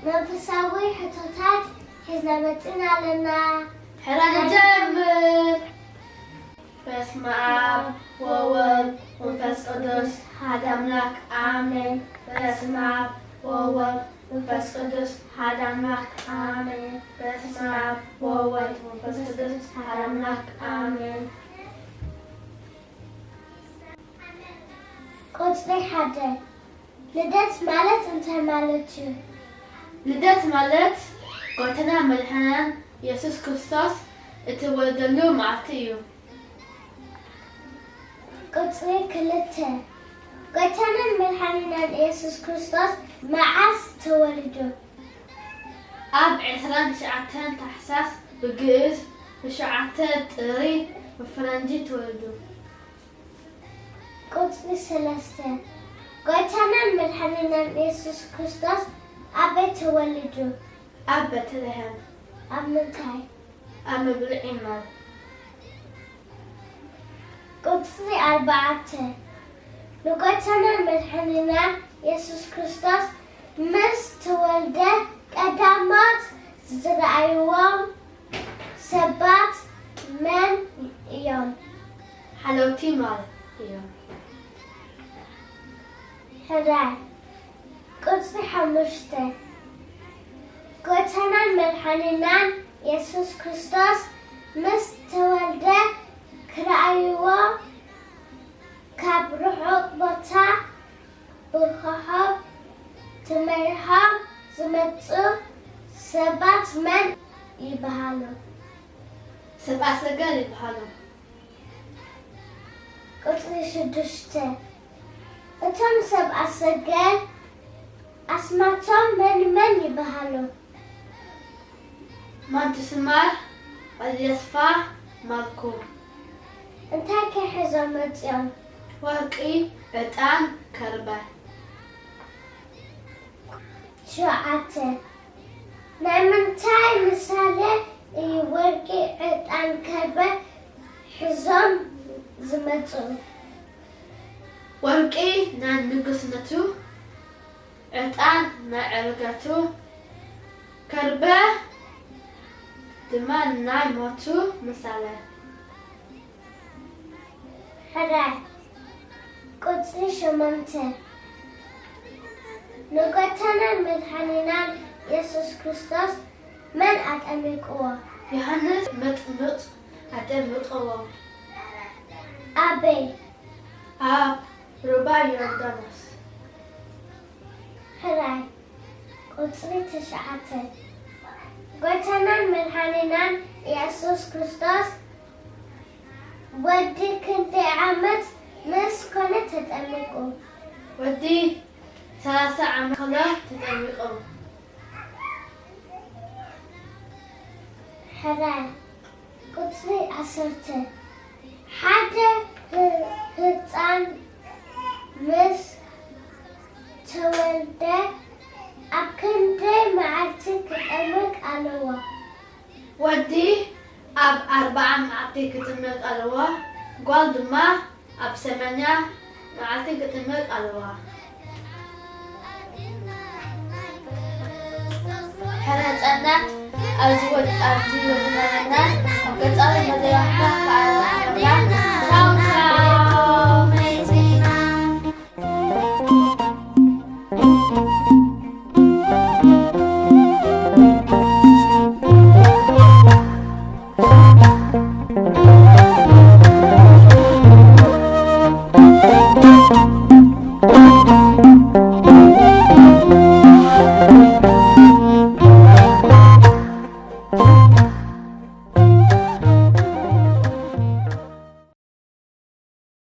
መንፈሳዊ ሕቶታት ሒዝና መጺና ኣለና። ሕራ ንጀምር። በስመ ኣብ ወወልድ ወመንፈስ ቅዱስ ሓደ ኣምላክ ኣሜን። በስመ ኣብ ወወልድ ወመንፈስ ቅዱስ ሓደ ኣምላክ ኣሜን። በስመ ኣብ ወወልድ ወመንፈስ ቅዱስ ሓደ ኣምላክ ኣሜን። ቁጽሪ ሓደ። ልደት ማለት እንታይ ማለት እዩ? ልደት ማለት ጎይታና መድሓናን የሱስ ክርስቶስ እትወለደሉ መዓልቲ እዩ። ቁጽሪ ክልተ። ጎይታናን መድሓኒናን የሱስ ክርስቶስ መዓስ ተወሊዱ? ኣብ ዕስራን ትሽዓተን ታሕሳስ ብግእዝ፣ ብሸውዓተ ጥሪ ብፈረንጂ ተወሊዱ። ቁጽሪ ሰለስተ። ጎይታናን መድሓኒናን የሱስ ክርስቶስ ኣበይ ተወሊዱ? ኣብ ቤተልሔም። ኣብ ምንታይ? ኣብ ምብልዕ ይማል። ቁጽሪ ኣርባዕተ። ንጎይታናን መድሓኒናን የሱስ ክርስቶስ ምስ ተወልደ ቀዳሞት ዝረኣይዎም ሰባት መን እዮም? ሓለውቲ ማል እዮም። ሕራይ። ቁጽሪ ሓሙሽተ። ጎይታናን መድሓኒናን የሱስ ክርስቶስ ምስ ተወልደ ክረኣይዎ ካብ ርሑቕ ቦታ ብርሕቕ ተመሪሖም ዝመጹ ሰባት መን ይበሃሉ? ሰብኣ ሰገል ይበሃሉ። ቁጽሪ ሽዱሽተ። እቶም ሰብኣ ሰገል ኣስማቶም መን መን ይበሃሉ? ማንቱስማር፣ ቀልየስፋ፣ ማልኮ። እንታይ ከ ሒዞም መጺኦም? ወርቂ፣ ዕጣን፣ ከርበ። ሸውዓተ። ናይ ምንታይ ምሳሌ እዩ ወርቂ፣ ዕጣን፣ ከርበ ሒዞም ዝመጹ? ወርቂ ናይ ንግስነቱ፣ ዕጣን ናይ ዕርገቱ፣ ከርበ ድማ ናይ ሞቱ ምሳሌ። ሕራይ። ቁጽሪ ሸሞንተ። ንጎይታናን መድሓኒናን የሱስ ክርስቶስ መን ኣጠሚቅዎ? ዮሃንስ መጥምቕ ኣጠሚቅዎ። ኣበይ? ኣብ ሩባ ዮርዳኖስ። ሕራይ። ቁጽሪ ትሽዓተ። ጎይታናን መድሓኒናን የሱስ ክርስቶስ ወዲ ክንደይ ዓመት ምስ ኮነ ተጠሚቁ? ወዲ ሰላሳ ዓመት ከሎ ተጠሚቁ። ሕራይ። ቁጽሪ ዓሰርተ። ሓደ ህ-፣ ህጻን ምስ ተወልደ ኣብ ክንደይ መዓልቲ ክጠምቅ ኣለዎ? ወዲ ኣብ ኣርብዓ መዓልቲ ክጥምቅ ኣለዎ። ጓል ድማ ኣብ ሰማንያ መዓልቲ ክጥምቅ ኣለዋ። ሕረ ህጻናት ኣብዚ ወድ-፣ ኣብዚ ወድና ኣለና። ኣብ ቀጻሊ መደባትና ከኣ ንራኸበና።